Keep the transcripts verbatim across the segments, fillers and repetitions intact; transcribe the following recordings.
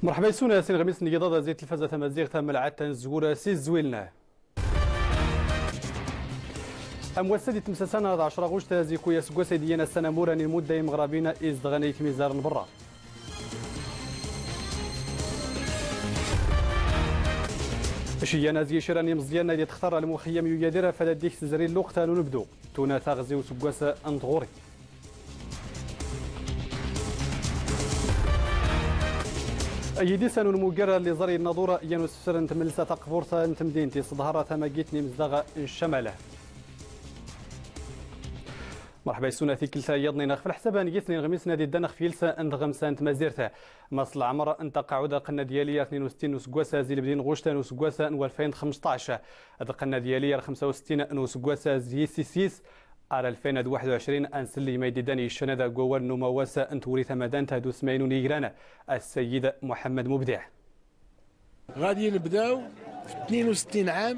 Mrḥba isuna sin ɣmis n-giḍaḍa zi tlfaza tamaziɣt. Amlɛa n-tzgura si zzwilna. Amwassad itmsasan ɣ-ɛcra ɣuct zi kuya sgwasa idiyana s-anamur n-imudda imɣrabin izḍɣan itmizar n-brra. Ciyyan zi icra n-imẓyan id-itxtarra lmuxyam yuyadir afad ad-iktezri lluqta n-unbdu. Tuna taɣzi usgwas n-tɣuri. Idisan unmuggar n-liẓri n-naḍur yan usfsr n-tmlsa taqburt n-tmdint isḍhar tamagit n-imzdaɣ n-ccamala. Mrḥba isuna tikklt yaḍnin ɣef lḥsab n-gitnin ɣmisn ad-iddan ɣef yilsa n-tɣmsa n-tmazirt. Mas lɛmr n-taqaɛud aqnna d-yali ar tnin ustin n-usgwas zi lbdi n-ɣuct n-usgwas n-walfayn d-xmsṭac. Ad-qnna d-yali ar xmsa ustin n-usgwas zi sisis. Ar alfayn d-waḥd uɛcrin, ansl i ma id-iddan iccan ad-agwawal n-umawas n-twuri tamadant d-usmaynun igran, Assayid Muḥammad Mubdiɛ. غادي نبداو في اثنين وستين عام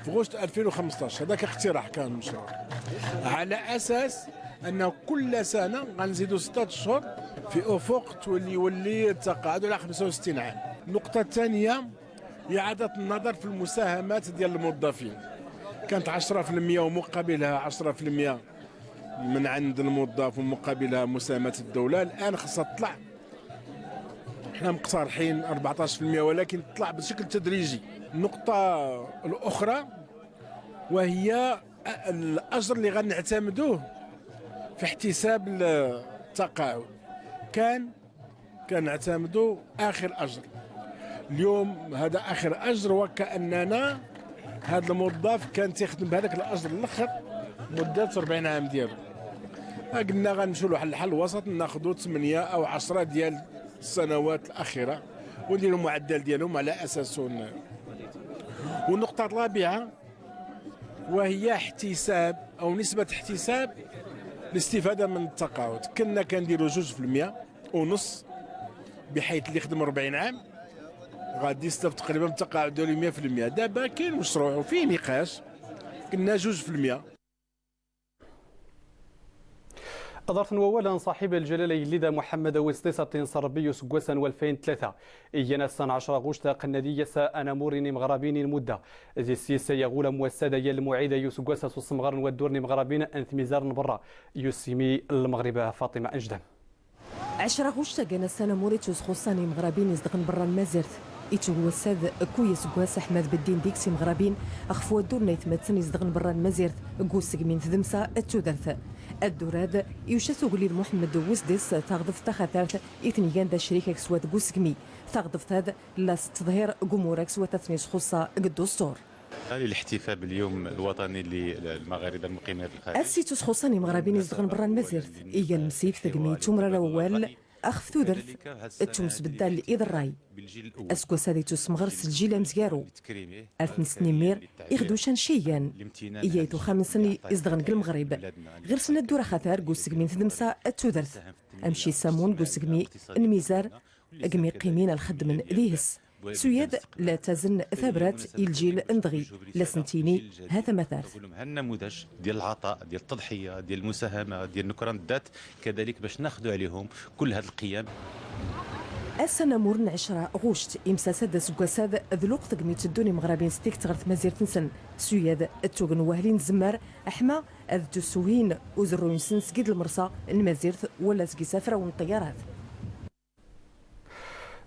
في غشت ألفين وخمسطاش. هذاك اقتراح كان مشروع على أساس أن كل سنة غنزيدوا ستة أشهر في أفق تولي يولي التقاعد على خمسة وستين عام. النقطة الثانية، إعادة النظر في المساهمات ديال الموظفين. كانت عشرة في المية ومقابلها عشرة في المية من عند الموظف ومقابلها مساهمات الدولة، الآن خصها تطلع. حنا مقترحين أربعطاش في المية، ولكن تطلع بشكل تدريجي. النقطة الأخرى وهي الأجر اللي غنعتمدوه في احتساب التقاعد. كان كنعتمدو آخر أجر. اليوم هذا آخر أجر، وكأننا هذا الموظف كان تيخدم بهذاك الأجر اللخر مدة أربعين عام ديالو. قلنا غنمشيو لواحد الحل وسط، ناخدو ثمانية أو عشرة ديال السنوات الأخيرة، ونديرو المعدل ديالهم على أساس ون-، والنقطة الرابعة، وهي احتساب أو نسبة احتساب الاستفادة من التقاعد. كنا كنديرو جوج في المية ونص، بحيث اللي خدم أربعين عام غادي يستافد تقريبًا بالتقاعد ديالو مية في المية. دابا كاين مشروع وفيه نقاش، قلنا جوج في المية. Ḍart n-wawal n-ṣaḥib ljalala igellid Muḥemmed Awis Ḍis a t-inṣer Ṛebbi i usggwas n-walfay n-tlata. Iyyăn ass-a n-ɛecṛa ɣuct, aqennad iyyăn anamur n-imɣrabin n-lmudda. Zi ssisa yaɣul amwassad aya lmuɛid i usggwas s-uṣemɣar n-waddur n-imɣrabin n-tmizar n-berra, i usgmi n-Lmeɣrib. Faṭima Anjdam. Ɛecṛa ɣuct, agan ass-a n-amur ittusxuṣṣan i imɣrabin izedɣen berra n-Mazirt. Ittwawwassad kul asggwas Aḥmad Beddin deg-s imɣrabin ɣef waddur n-aytmaten izedɣen berra n-Mazirt deg usegmi n-tdemsa d-tudert. Addur-ad, iwca-t ugellid Muḥemmed Wesdis, taɣdebt taxatart i ten-igan d acrik akswat deg usegmi. Taɣdebt-ad, la s-teḍhir deg umur akswat a ten-isxuṣṣa deg ddustur. الاحتفال باليوم الوطني للمغاربة المقيمين في الخارج. Ass ittusxuṣṣan i imɣrabin izedɣen berra n-Mazirt, iga lemsit degmi ittumrar awal ɣef tudert d-tumsbedda n-iḍerray. Asggwas-ad ittussemɣer s lǧil amezgaru. Ar t-nessnimmir i ixducan ceyyan, iyyayt uxxam-nsen izedɣen deg Lmeɣrib. Ɣer-sen addur axatar deg usegmi n-tdemsa d-tudert, amci samun deg usegmi n-mizar, degmi qqimin a xeddmen dih-s. S uyad la ttazen tabrat i lǧil n-dɣi, la sen-tini ha tamatart. هالنموذج ديال العطاء، ديال التضحية، ديال المساهمة، ديال نكران الذات، كذلك باش ناخدو عليهم كل هاد القيم. Ass anamur n-ɛecṛa ɣuct, imsas-ad asggwas-ad d luqt degmi tteddun imɣrabin s tikt ɣer tmazirt-nsen, s uyad ttugn wahlin tzemmar, aḥma ad ttusuhin uzerruy-nsen sgid lmerṣa n-Mazirt wala sg isafrawen n-ṭṭeyyarat.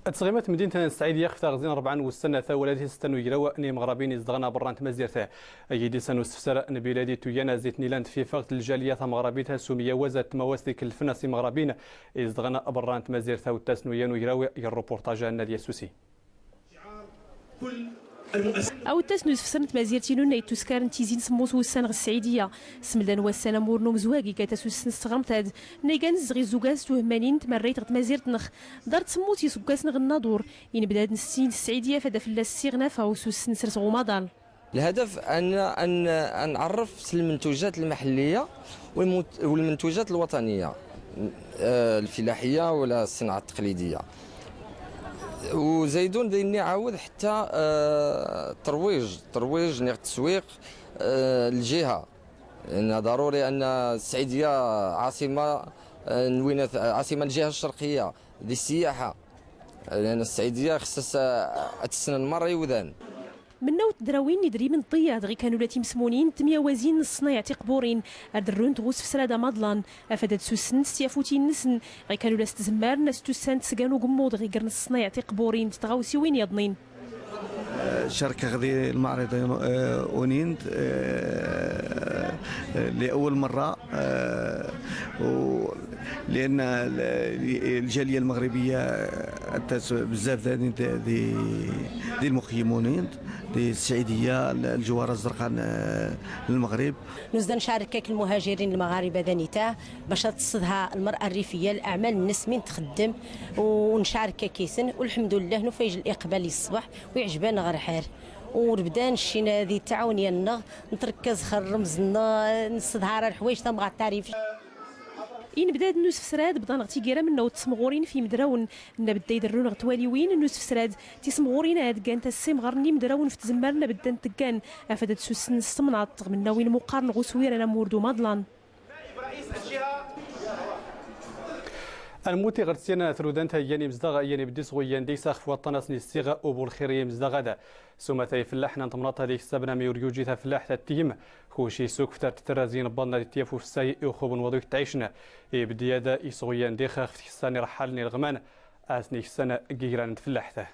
Ttɣima tmdint n-Sɛidya ɣef taɣzi n-ṛebɛa n-wussan tawladt s-tanu graw n-imɣrabin izedɣen berra n-tmazirt. Agi d-isan usfsar n-biladi tuyyan a-z-itn-ilan tfifɣt n-ljalya tamɣrabit s-umyawaz a-t-tmawast ikellfen a-s imɣrabin izedɣen berra n-tmazirt. Awttas n-uyyan ugraw i-ṛṛupuṛṭaj a-Nadya Susi. Awttas n-usfsar n-tmazirt-inu n-a-ittuskaren tizi n-semmut wussan ɣer Sɛidya. Smlda n-wass anamur n-umzwag iga tasusst n-tesɣrmt-ad, n-a igan zzi ɣ-izzugan s-tuhmmanin n-tmarrayt ɣer tmazirt-nneɣ. Ḍart semmut isggwasen ɣer nnaḍur, inbdad n-ssin s-Sɛidya fada flla-s ssiɣnafa ususst n-sers ɣ-umaḍal. الهدف أن، أن، أن نعرف المنتوجات المحلية والمنت-، والمنتوجات الوطنية، آه، الفلاحية ولا الصناعة التقليدية. وزايدون دايرني عاود حتى، آه، ترويج، ترويج نيغ تسويق، آه، الجهة. لأن ضروري أن السعيدية عاصمة، آه، نوينة، عاصمة الجهة الشرقية للسياحة. Llan ssɛidiya xsas ad-tssnen marra iwdan. Mnnaw tdrawin n idrimen n ṭṭiyya dɣi kanu la timsmunin n tmyawazin n ṣṣnayeɛ tiqburin, ar drrunt ɣ usfsrad amaḍlan, afad ad-sussnent s tyafutin-nsn, dɣi kanu la s-tzmmaren a-s-ttussant sgan ugmmuḍ ɣ igrn ṣṣnayeɛ tiqburin d tɣawsiwin yaḍnin. Cerkeɣ di lmaɛriḍ unint, li awwal marra, llan ljalya lmaɣribiya attat bzzaf di lmuqim unint, di ssɛidiya, ljwara zzarqa n lmaɣrib. Nuzda ncarek ak lmuhajirin lmaɣariba danita bac ad-tṣṣedha lmar'a rrifiya laɛmal-nns min txeddem, u ncarek ak isn, u lḥemdullah nufa ij liqbal i ṣṣbaḥ. Wi ɛjban ɣ rḥer. Ur bdan ccina di ttɛawniya-nneɣ, ntrkkaz ɣ rrmz-nneɣ, nsedhar ar ḥwayj tamɣart tarif. Inbdad n usfsrad bḍan ɣ tigira mnnaw d tsemɣurin f imdrawn, nna bdday drrun ɣ twaliwin n usfsrad, tisemɣurin ad-gant assimɣr n imdrawn f tzmmar nna bddan tggan, afad ad-sussnen s temnaḍt ɣ mnnaw inmuqqarn ɣ uswir anamur d umaḍlan. Anmuti ɣ tsyan trudant a yan imzdaɣ yan ibddi s ɣ uyan digs axf waṭṭan a-s-nissiɣ ubulxir i imzdaɣ ad-sumata ifellaḥn n temnaḍt ad-iksabn ami ur yuji tafellaḥt ad-tiyim, kuci sukft ar ttrrazin bbaḍna di tyafufsay i uxub n waḍu iktɛicn. Ibddi ad-isɣuyan dix axf tksan irḥaln ilɣman a-s-niksan gigran n tfellaḥt.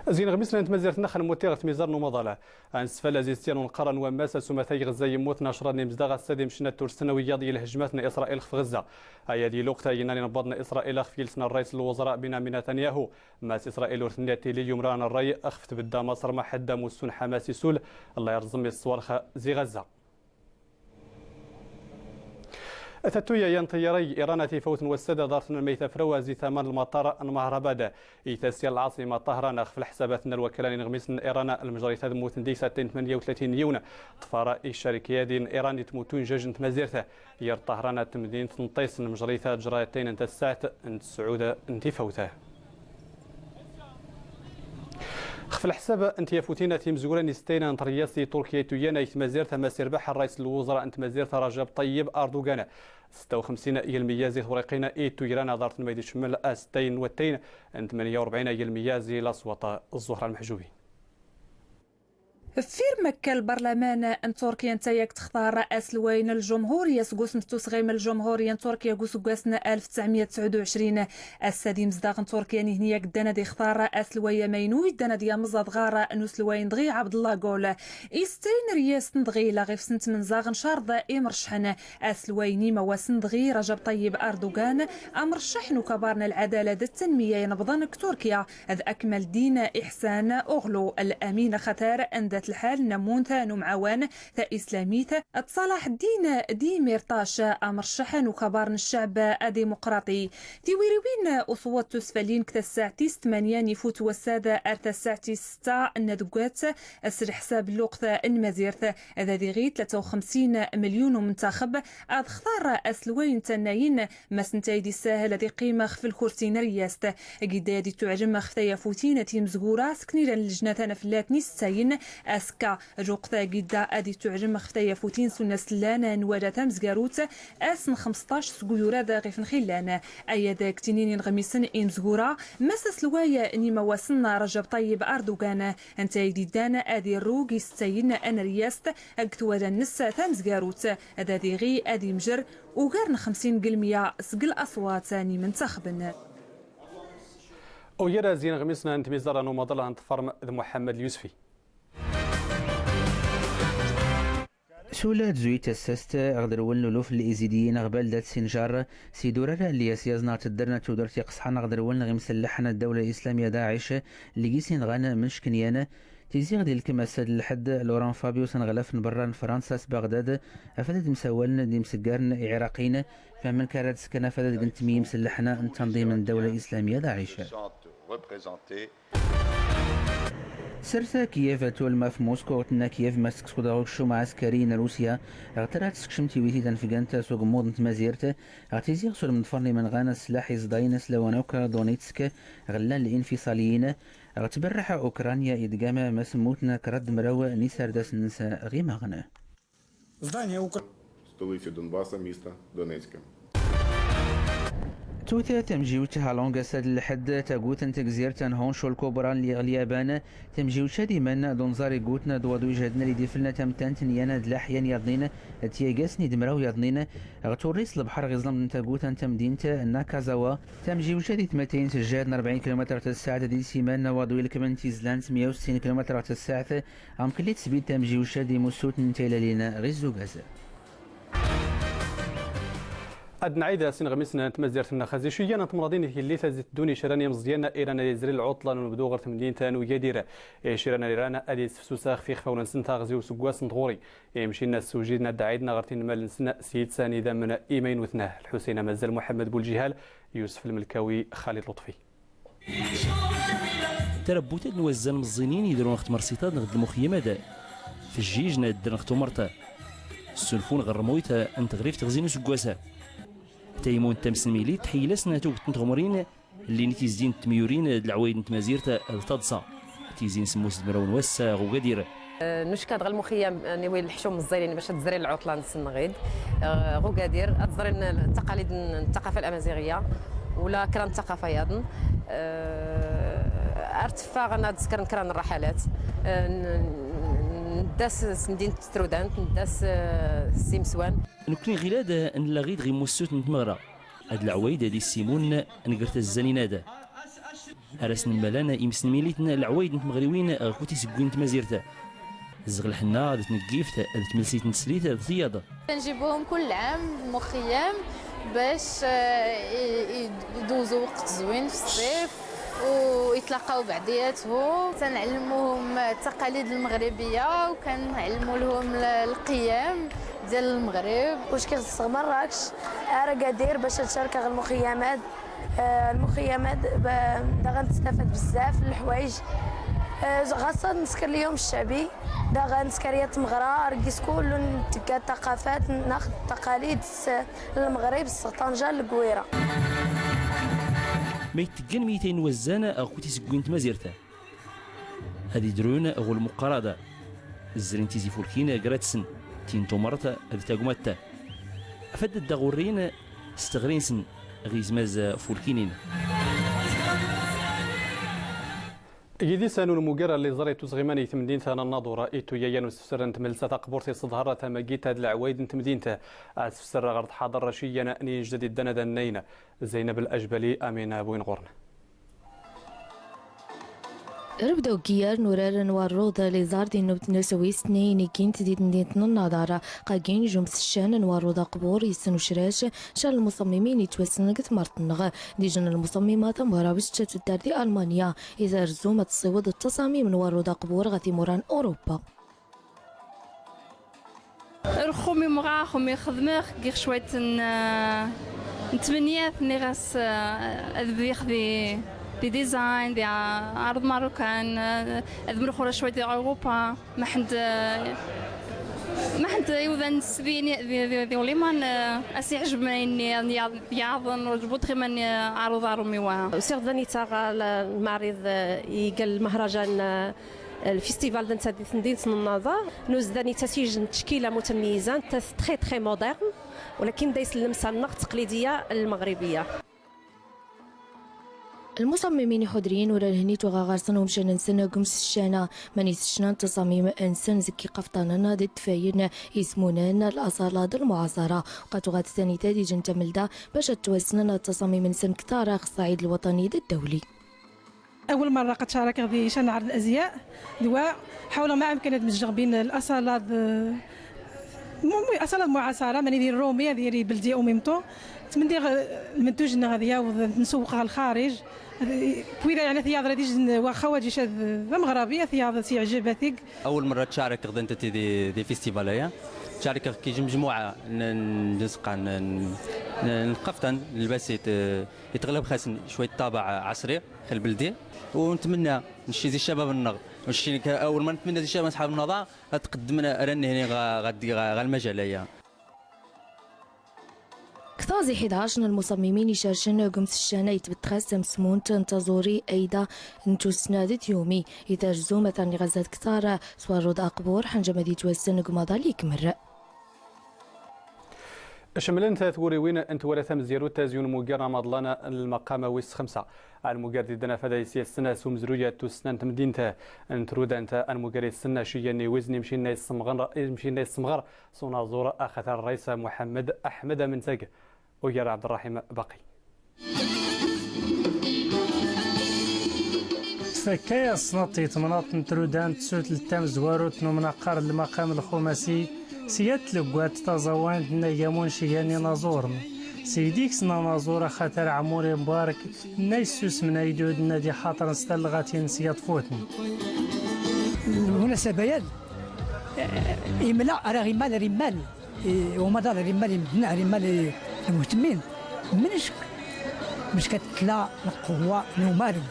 Zin ɣ mislan n tmazirt-nneɣ a nmuti ɣ tmizar n umaḍal. A nsfal aziz tyan unqara n wammas asumata i ɣza immutn acra n imzdaɣ ass-ad imcna turst n wiyaḍ i lhjmat n isṛail xf ɣza. Ayad i luqt a innan inbbaḍ n isṛail axf ilsn rrais n lwẓra binyamin natanyahu, mass isṛail ur tnna tili i umrar n rray axf tbdda maṣr maḥadda mussu n ḥamas isul. Llah irẓm i ṣṣwarx zi ɣza. Tattuya yan ṭiyyara i iran a tifawt n wass-ad ḍartn lmayt afraw a zi tama n lmaṭar n mahrabad i tasya n lɛaṣima ṭahran. Axf lḥsabat n lwakala n inɣmisen n iran, lmjrit ad mmutn digs attay n tmanya u tlatin n yiwn. Ṭṭfar i ccarikiyat n iran i tmutun jaj n tmazirt, yir ṭahran a tmdint n ṭṭis. Lmjrit ad tjra attay n tassaɛt n tsɛud n tifawt. Xf lḥsab n tyafutin a timzwura n istayn n tryast i turkiya ituyyan a tmazirt, a mass irbaḥ rrais n lwuzra n tmazirt rajab ṭayyib ardugan, setta u xemsin yilmiyya zi twriqin i tuyran aḍart n mayd icmml a sttayn n wattayn n tmanya u rbɛin yilmiyya zi laswaṭ. Ẓuhra lmḥjubin. Ffirm akka lbarlaman n turkiya ntaya ktxtar aslway n ljumhuriya sg usn ttusɣim ljumhuriya n turkiya g usggas n alf ttsɛmya tsɛud u ɛcrin. Ass-ad imzdaɣ n turkiya nihni a gddan ad ixtar aslway amaynu iddan ad yamẓ aḍɣar n uslway n dɣi ɛbdllah gol. Istayn ryast n dɣi laɣ ifs n tmnzaɣ n carḍ imrccḥn. Aslway n imawasn dɣi rajab ṭayyib ardugan, amrccḥ n ukabar n lɛadala d ttanmiya inbḍn g turkiya d akmal ddin iḥsan uɣlu. Lamin xatar n dat lḥal n amunt n umɛawan ta islamit d ṣalaḥ ddin d imirṭac, amrccḥ n ukabar n ccɛb adimuqraṭi. Tiwiriwin uswat tusfalin g tassaɛt tis tmanya n ifut wass-ad ar tassaɛt tis stta n dgwat. S lḥsab n luqt n mazirt ad ad iɣi tlata u xemsin mlyun umntaxb ad xtar aslway n tannayin. Mass ntay d issahel ad iqqim xf lkursi n ryast. Gidda ad ittuɛlm xf tayafutin a timzgura skn ilan ljnat anafllat n istayn. Askka luqta gidda ad ittuɛlm xf tayafutin s unna sllan n wada tamzgarut. Ass n xmsṭac sguyur ad ɣif nxillan. Ayad ktinin inɣmisen imzgura mass aslway n imawasn rajab ṭayyib ardugan. Ntay d iddan ad irru g istayn n ryast g twada nns tamzgarut. Ad ad iɣi ad imjr ugar n xemsin g lmya sg laswat n imntaxbn. Ugar a zinɣmisen n tmiẓra n umaḍal a nṭfrm d muḥammad lyusfi. Sula d zuyt tassast ɣ drwln uluf n lizidiyin ɣ baldat sinjar s idurar lyas yaẓn ɣ tddr n tudrt iqṣḥan ɣ drwln ɣ imsllaḥn n ddawla lislamya daɛic, lli gis inɣan mnckn yan. Tizi ɣ d ilkm ass-ad lḥdd, loran fabius n ɣlaf n brra n fransa s bagdad afad ad msawaln d imsggarn iɛiraqiyin fahmn kra d skn afad ad gn tmyi imsllaḥn n tanḍim n ddawla lislamya daɛic. Srt kiev tulm af musko ɣ tnna kiev mass kskuḍ ɣ ukcum ɛskari n rusya ɣ tra tskcm tiwiti tanfgant s ugmuḍ n tmazirt. Ɣ tizi ɣ sulm ḍfrn imenɣan sslaḥ iẓḍayn s lawan akk donitsk ɣ llan linfisaliyin. Ɣ tbrrḥ ukranya idgam mass mmutn kra d mraw n isardas nns ɣ imaɣn. Здание Укра- Столиця Донбаса, міста Донецька. Tuta tamjiwt ha longas ad lḥedd tagut n tegzirt n honcho lkubra n lyaban. Tamjiwt ad iman d unẓar igutn d waḍu ijhadn ad idifln tamttant n yana d laḥya n yaḍnin d tyagasn d mraw yaḍnin ɣ turri s lbḥr ɣ iẓlm n tagut n tamdint n nakazawa. Tamjiwt ad itmatayn s jhad n rbɛin kilumtr tsaɛt ad isiman waḍu ilkmn tizlan tmya u ssin kilumtr tsaɛt. Amkli tsbid tamjiwt ad imusut n taylalin ɣ izzugaz. Ad nɛid s inɣmisen n tmazirt-nneɣ. Xazi cwiya n tmraḍin i tillit ad iteddun i cira n imẓẓyan iran ad izri lɛuṭla n unbdu ɣer temdint n Ugadir. Icira n iran ad isefsus ɣef ixfawn-nsen taɣzi useggas n tɣuri. Imci nna ssewjiden ad d-ɛidn ɣer tinmal-nsen s yitsan idammen imaynuten. Lḥusin Amazzal, Muḥemmed Bulǧihal, Yusef Lmelkawi, Xalid Luṭfi. Tarabbut ad nwazzan meẓẓinin idrun ɣ tmersiṭ-ad neɣ d lmuxeyyam-ad. Fejjijn ad ddren ɣ tumert. Ssunfun ɣer rmuyt n teɣrift ɣ zzin useggas. Taymunt tamsnmilit tḥeyyel-asn tugt n tɣemrin, llin tizzin n tmyurin d leɛwayed n tmazirt d taḍsa. Tizzin semmus d mraw n wass ɣ Ugadir. Nucka-d ɣ lmuxeyyam, niwi lḥcum meẓẓinin bac ad ẓrin lɛuṭla-nsen ɣid ɣ Ugadir, ad ẓrin taqalid n taqafa lamaziɣiya, wala kra n taqafa yaḍn. Ar teffeɣn ad skren kra n rraḥalat, ndas s tmdint n Trudant, ndas s imeswan. Nekni ɣilad nella ɣid ɣ imussut n tmeɣra. Ad leɛwayed ad issimun nger tazzanin-ad. Ar asn-mmalan imsnmilitn leɛwayed n tmeɣriwin ɣ kut iseggwin n tmazirt. Zzeɣ lḥenna d tneggift d tmelsit n teslit d tiyaḍ. نجيبوهم كل عام المخيم باش، آه، ي-، ي-، يدوزوا وقت زوين في الصيف ويتلاقاو بعضياتهم. تنعلموهم التقاليد المغربية وكنعلموا لهم ال-، القيم ديال المغرب. واش كيخص مراكش؟ أراكادير باش تشارك المخيمات. آه، المخيمات ب-، داغا نستفاد بزاف الحوايج. آه، غاصة نسكر اليوم الشعبي، داغا نسكر يا تمغرا، رقيس كل تلقى ثقافات، ناخذ تقاليد الس-، المغرب، السلطنجة، القويرة. Ma itteggan mi itayn wazzan ɣ kut iseggwin n tmazirt. Ad idrun ɣ ulmuqqar-ad. Zzrin tizi fulkin gra-tsen, tin tumert d tagmat. Fad-d daɣ urrin s teɣri-nsen ɣ izmaz fulkinin. Gidis n unmugar n liẓar ittusɣiman i tmdint n Nnaḍur, ittu-yayan usefser n tmelsa taqburt isseḍhar tamagit ad leɛwayed n tmdint. Asefser ɣer tḥaḍer cwiyan n injdad iddan ad annayn. Zeynab Lajbali, Amina Buynɣurn. Rebda ugiyyar n urar n warruḍ liẓar di nnubt n usawis tnayn i gint di tmdint n Nnaḍur. Qagin jum s ccan n warruḍ aqbur, yes n ucrac, ca n lmuṣammimin ittwassnen g tmart-nneɣ. Di jn lmuṣammima tamɣra wis tcat ddar di Almanya, i tarzum ad tṣiwed d ttaṣamim n warruḍ aqbur ɣa timura n Uruba. Lxum i mɣa, xum i xedmeɣ, giɣ cwayt n, n tmenyat, nniɣ-as, eh, ad bdiɣ di, di design, di ɛareḍ marukan, eh, ad mruxureɣ cwayt di Urupa, maḥend, eh, maḥend iwdan sdini di, di, di Uliman, eh, as iɛjeb mayen yaḍ-, yaḍen, ur ǧbud ɣiman, eh, ɛaruḍ arum i wa. Usiɣ-d anita ɣa l-, lmaɛriḍ, eh, iga lmehrajan, eh, الفيستيفال دنتا دي تندين تنناظر نوز داني تسيج تشكيلة متميزة، تس-، تخي، تخي مودرن، ولكن دايس اللمسة النغ تقليدية المغربية. Lmuṣammimin iḥudriyen urar-hen ittuɣa ɣer-sen umcan-nsen g umsccana, mani sscnan ttaṣamim-nsen zg iqafṭanen d idfayen, izmunen, laṣala d lmuɛaṣara, u qad tuɣa-d tanita d ijn tamelda bac ad ttwassnen ttaṣamim-nsen ktar ɣ ṣṣaɛid lwaṭani d ddawli. أول مرة قد شاركغ ذي شان عرض الأزياء، دوا حاولغ ما أمكن أد مزجغ بين الأصالة ذ-، مو-، مو-، أصالة معاصرة، ماني ذي الرومي، ذي ري بلدي أو ميمتو. تمنديغ المنتوج نغ ذي ياوض نسوقغ الخارج. ذي، كويرا يعني ثياض رديج ن-، واخا واجيش ذ-، ذا مغربي، ثياض سي عجبتك. أول مرة تشارك غدنت ذي، ذي فيستيفال هيا. تشارك كي جم مجموعة ن-، ن-، نسقا ن-، ن-، نقفتن البسيط، آه، يتغلب خاصن شوية طابع عصري. البلدي، ونتمنى نشتي زي الشباب النغ، نشتي ك-، أول ما نتمنى زي الشباب أصحاب النهضة تقدمنا راني هنا غا-، غادي غا-، غا المجال هيا. Ktaẓ iḥidɛac n lmuṣammimin icarcen g umsccana itbetxas tamsmunt n taẓuri ayda n tussna d tyumi i tarzum ad tarni ɣazzad ktar s warruḍ aqbur ḥenǧ ma d-itwassen g umaḍal ikmer. Cemmlent twuriwin n twala tamzirut, zun muggar amaḍlan n lmaqam wis xemsa. Anmuggar d-iddan afad a is-yassn s umzruy d tussna n tmdint n Trudant. Anmuggar issn cigan n iwizn imcinna issemɣr, imcinna issemɣr s unaẓur axatar Rrais Muḥemmed Aḥmed Amntag. Ugar Ɛebd Ṛṛaḥim Baqi. S akka i aṣṣnaṭ i temnaḍt n Trudant d tsutlt tamezwarut n umnaqqar n lmaqam lxumasi, s yat tleggwat taẓawant n agamu n cigan n inaẓuren. Seg diks n anaẓur axatar Ɛmuri Mbarek, nna issusmen aydud nna d-ixaṭren s talɣatin s yaṭfuten. Lmunasaba-ad, eh, imla ara ɣ-immal ar immal. I umaḍal ar immal i medden, ar immal i lmuhtemmin. Mnck, mnck ad tla lqewwa n umaren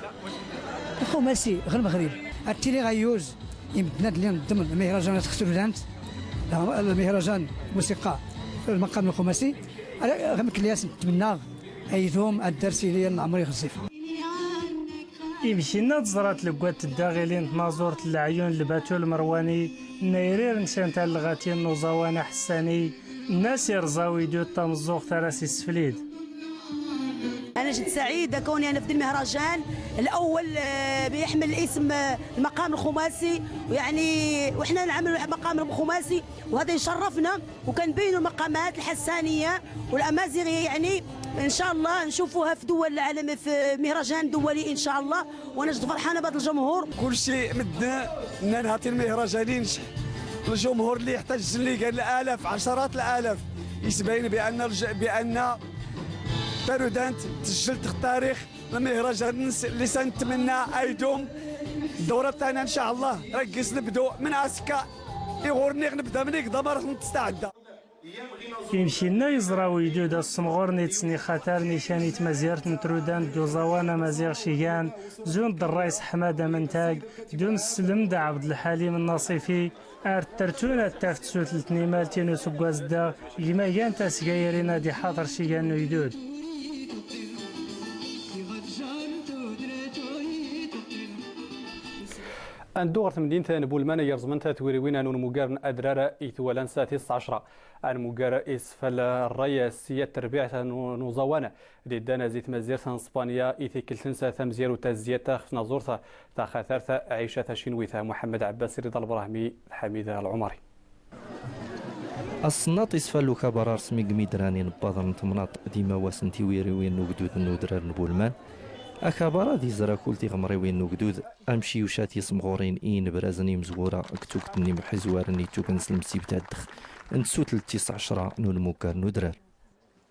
lxumasi ɣ lmeɣrib. Ad tili ɣ ayyuz i medden ad llin ḍemn lmihrajan ad xtrudant, lmihrajan musiqa lmaqam lxumasi. Ɣ mkli as ntmennaɣ aydum ad dars ili n ɛmri ɣezzif. Imcinna ad ẓrat leggwat tedda ɣ ilin tnaẓurt n leɛyun n lbatul merwani, nna irir nsan talɣatin n uẓawan aḥessani, nna s irẓa widud tameẓẓuɣt ara s issflid. أنا جد سعيدة كوني أنا في المهرجان الأول، آه، بيحمل اسم، آه، المقام الخماسي، ويعني وإحنا نعمل مقام خماسي، وهذا يشرفنا، وكنبينوا المقامات الحسانية والأمازيغية، يعني إن شاء الله نشوفوها في دول العالم، في مهرجان دولي إن شاء الله. وأنا جد فرحانة بهذا الجمهور. Kulci medden nnan hati lmihrajan inceh, lǧumhur lli iḥtaǧ zzn ligan lalaf, ɛacarat lalaf. Isbayn bi anna lj-, bi anna Trudant tejjelt ɣ tarix lmihrajan-ns lli s-ntmenna aydum. Ddawra tana in ca llah ragis nbdu min askka, i ɣur-nni ɣ-nbda mnni ɣ-ḍamar ɣ-ntstɛedda. Imcinna iẓra widud assemɣur n itsni xatar n ican i tmazirt n Trudant d uẓawan amaziɣ cigan, zun d Rrais Ḥmad Amntag, d umslem d Ɛebd Lḥalim Nnaṣifi, ar ttrtun ad taf tsutlt n imaltin usggaz daɣ g imagan tasgayrin ad ixaṭr cigan n uydud. Ad nddu ɣr tmdint n Bulman i irẓmn twiriwin n unmuggar n adrar itwalan s tis ɛecra. Anmuggar isfal rray s yat trbiɛt n uẓawan d-iddan zi tmazirt n Spanya i tikklt-ns tamzirut tazziyat ɣ tnaẓurt taxatart Ɛica Tacinwit. Muḥemmed Ɛebbas, Rida Lbrahmi d Ḥamid Lɛumari. Aṣṣnaṭ isfal ukabar arsmi g midran inbbaḍn n temnaḍt d imawas n tiwiriwin n ugdud n udrar n Bulman. Akabar ad izra kul tiɣmriwin n ugdud, amciwcat isemɣurin i inbrazn imzwura g tugt n imḥizwaren ittugn s lmsibt ad dx n tsutlt tis ɛecra n unmuggar n udrar.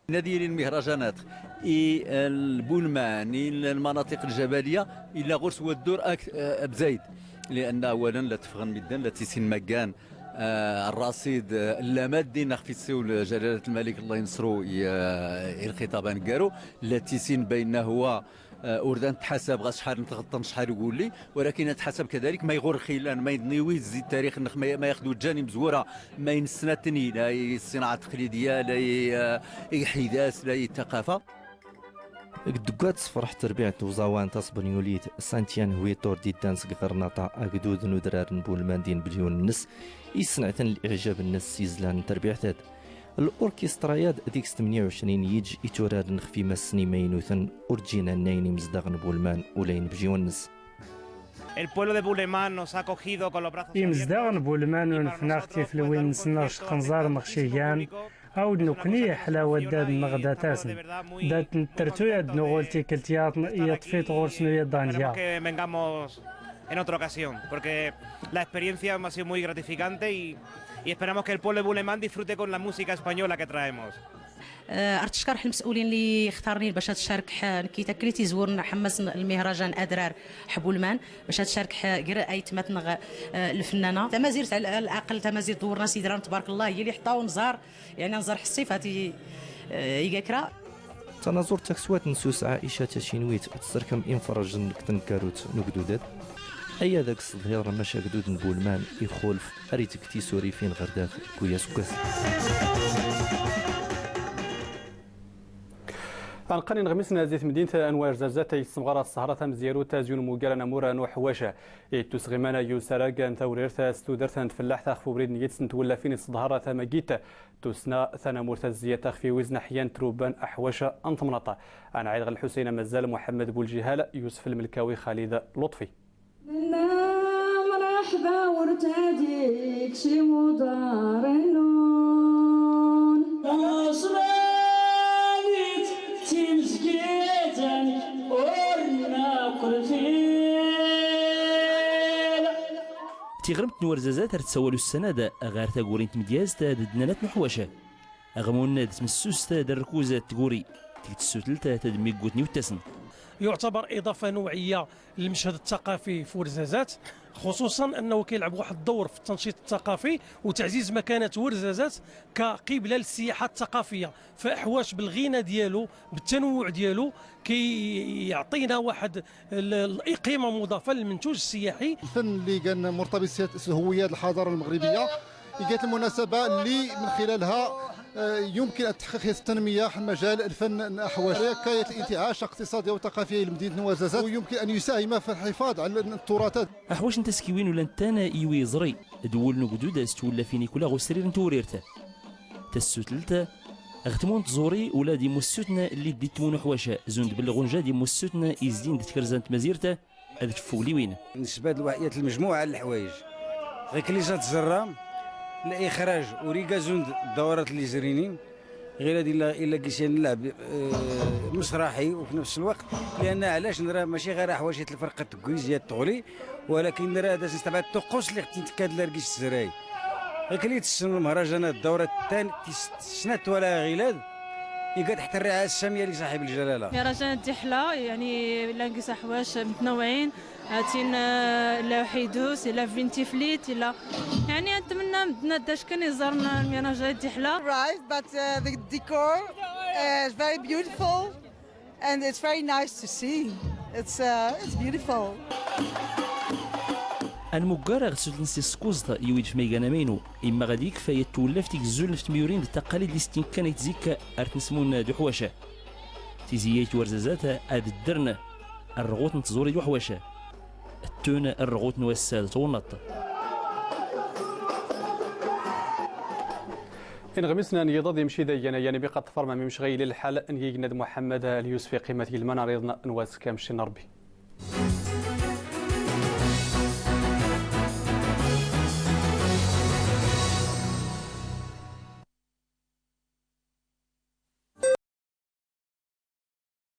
Nadi lmihrajanat i lbulman i lmanaṭiq ljabaliya illa ɣur-s waddur ak-, eh, bzayd. Lianna awalan la ttfɣn midden, la ttissin maggan, eh, rraṣid, eh, llamad din ɣef issiwel jalalat lmalik, llah inṣru, i, eh, i lxiṭab aneggaru, la ttissin baynna huwa, eh, ur da ntḥasab ɣas cḥal ntɣṭṭn cḥal ugulli, walakin ad ntḥasab kadalik ma iɣur-x illan, ma inniwi zi ttarix-nnex, ma, ma ixd ujjan imzwura, ma inesnatni, la i ṣṣinaɛa ttaqlidiyya, la i, eh, i lḥidas, la i ttaqafa. G ddugga tsefreḥ trbiɛt n uẓawan tasbenyulit Santian Huitor d-iddan seg ɣernaṭa agdud n udrar n Bulman d inblyun-nnes, issnɛtn liɛjab-nnes s izlan n trbiɛt-ad. Lurkistrayad dik s tmnya ucrin yij ituraren xf imassen imaynutn, ur ǧǧin annayn imzdaɣ n Bulman ula inbjyun-nnes. El pueblo de Buleman nos ha acogido con los brazos abiertos. Imzdaɣ n Bulman unfn-aɣ tiflwin-nsn ɣ cqnẓar n ɣ cigan, aw d nukni iḥla waddad-nnɣ dat-asn. Dat ntrtu ad nuɣul tikklt yaḍn, iṭṭf-it ɣur-sn uyaḍ anja. Esperemos que vengamos en otra ocasión, porque la experiencia ha sido muy gratificante y, y esperamos que el pueblo de Buleman disfrute con la música española que traemos. Eh, ar tckrh lms'ulin lli xtarni bac ad carkh, eh, nkkit akken i tizwur nḥmmas lmihrajan adrar ḥ Bulman, bac ad carkh, eh, gr aytmatn ɣ, eh, lfnnana. Tamazirt ɛl, ɛl aql tamazirt dwrn-as idran tbark llah, yili ḥṭṭa ur nẓar, yani ad nẓar ḥṣṣifat i, eh, iga kra. Tanaẓurt takswat n Sus Ɛica Tacinwit tsrkm imfrrjn g tneggarut n ugdud-ad. Aya deg sḍhir mac agdud n Bulman ixulf ar itg tisurifin ɣer dat g uya sggas. Anqan inɣmisen zi tmdint n Warzazat, issmɣar ssahra tamzyarut zi unmuggar anamur n uḥwac ittusɣiman i usarag n tawrirt s tudert n tfllaḥt ɣef ubrid n yids n twllafin isḍhar tamagit tussna tanamurt, azziyat ɣef iwiz n aḥya n trubba n uḥwac n tmnaṭ. Anɛid ɣ Lḥusayn Amazzal, Muḥemmed Buljihal, Yusf Lmelkawi, Xalid Luṭfi. Nna mṛeḥba wrtad ikc imuḍar nnun. Aṣlanit timzgidin ur nna kurtil. Tiɣrmt n Warzazat ar tsawal ussan-ad ɣar taguri n tmedyazt d ddnanat n uḥwac. Aɣmun d tmessust d rrkuz d tguri deg tsutlt tadmiggut n iwttasn. يعتبر إضافة نوعية للمشهد الثقافي في ورزازات، خصوصًا أنه كيلعب واحد الدور في التنشيط الثقافي وتعزيز مكانة ورزازات كقبلة للسياحة الثقافية، فأحواش بالغناء ديالو، بالتنوع ديالو، كيعطينا واحد ال-، ال-، قيمة مضافة للمنتوج السياحي. الفن اللي كان مرتبط بهوية الحضارة المغربية، جات المناسبة اللي من خلالها، آه، يمكن أن تحقق هذه التنمية مجال الفن الأحواش. حكاية الانتعاش اقتصادي وثقافي لمدينة نوازازات، ويمكن أن يساهم في الحفاظ على التراث. Aḥwac n taskiwin ulan ttan i wi iẓri d wul n ugdud s twullafin i kula ɣ usrir n tewrirt. Tassutlt ɣ tmun tẓuri ula d imussutn lli ddit tmun uḥwac zund bl ɣunja d imussutn izdin d tkerza n tmazirt. Ad kffugliwin. بالنسبة لواحد المجموعة للحوايج، غير كلي زاد الزرام، الإخراج وريكا زوند الدورات اللي زرينين، غير هذه إلا، إلا كيسيان نلعب، آه، مسرحي وفي نفس الوقت، لأن علاش نرى ماشي غير حواشي الفرقة التكويزية التغلي، ولكن نرى هذا سنستبعد الطقوس اللي ختي نتكاد لرقيس الزراي. غير كلي تسن المهرجانات الدورة الثانية، تس-، تسنات ولا غيلاد، يقعد حتى الرعاية السامية لصاحب الجلالة. مهرجان الدحلة، يعني، لانكيس أحواش متنوعين، هاتين، آه، لا حيدوس، لا فينتي فليت، لا، يعني، أتمنى مدنا داش كان يزارنا مهرجان الدحلة. Arrived, but, uh, the decor, uh, is very beautiful and it's very nice to see. It's, uh, it's beautiful. Anmuggar ɣ tsutlt n siskuẓt iwid f maygan amaynu, imma ɣad ikfa yat twullaft igzzuln f tmyurin d taqalid li stinkan ayt zik ar tnsmun d uḥwac. Tizi ayt warzazat ad ddrn rrɣut n tẓuri d uḥwac, ttun rrɣut n wassad twnnaḍt. Inɣmisen n yiḍ ad imci d ayyan ayyan ibiqaṭ tfarma mimc ɣ ayli lḥal n yigna d Muḥemmed Lyusfi qimat gilman ariḍn n wass kamc n Rbbi.